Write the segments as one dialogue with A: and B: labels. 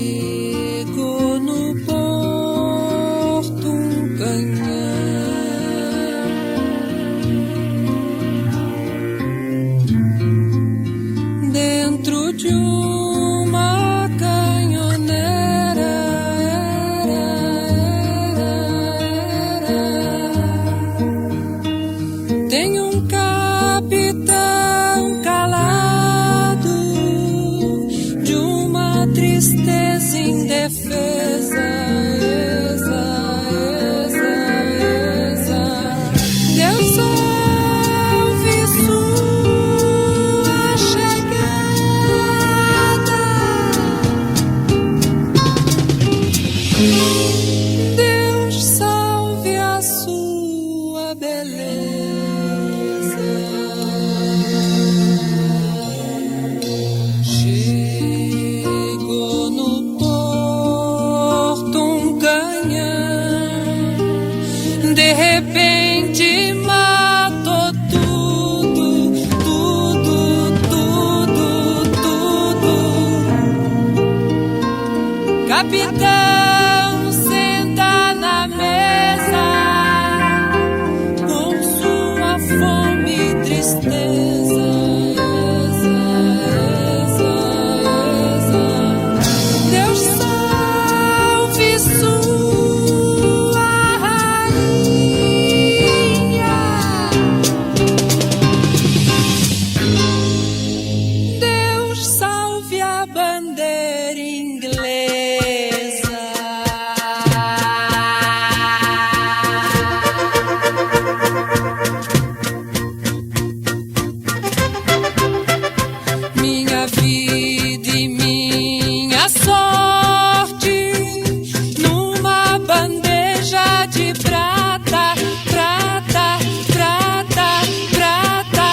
A: Chegou no porto um canhão. Dentro de uma canhonera, era, era, era. Tem um capitão calado de uma tristeza indefesa. Esa, esa, esa. Deus salve sua chegada. Deus salve a sua beleza. Chegou no porto um canhão, de repente matou tudo, tudo, tudo, tudo. Capitão senta na mesa com sua fome e tristeza. Esa, esa, esa. Deus salve sua rainha. Deus salve a bandeira inglesa. Minha vida e minha sorte numa bandeja de prata, prata, prata, prata.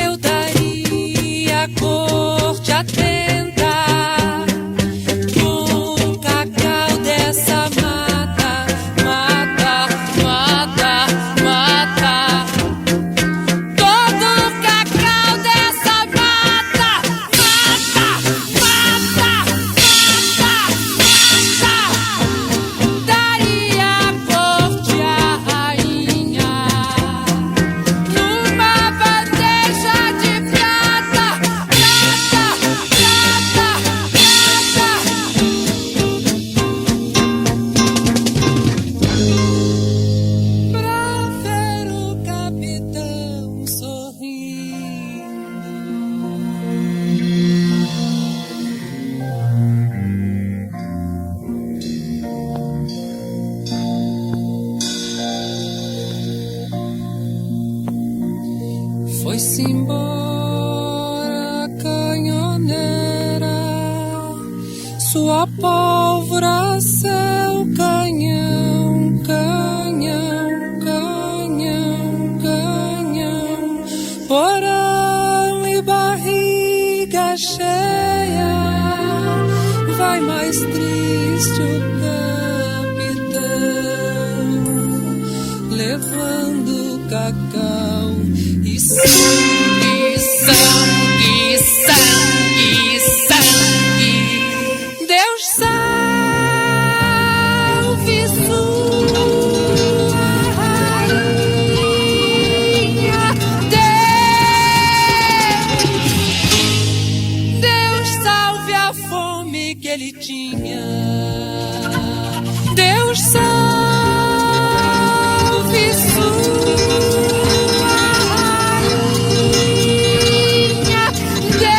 A: Eu daria a corte atenta com o cacau dessa mata, mata, mata, mata. Todo o cacau dessa mata, mata, mata, mata, mata. Daria a corte à rainha numa bandeja de prata, prata, prata, prata. Pra ver o capitão sorrindo. Foi-se embora a canhonera, sua pólvora, seu canhão, canhão, canhão, canhão, porão e barriga cheia, vai mais triste o capitão, levando cacau e sangue, sangue, sangue, sangue. Deus salve sua rainha. Deus, Deus salve a fome que ele tinha. Deus salve sua rainha. Deus,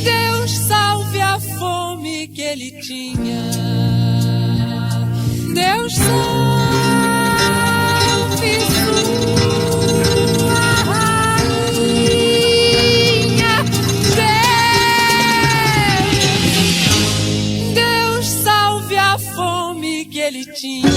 A: Deus salve a fome que ele tinha. Deus salve sua rainha. Deus, Deus salve a fome que ele tinha.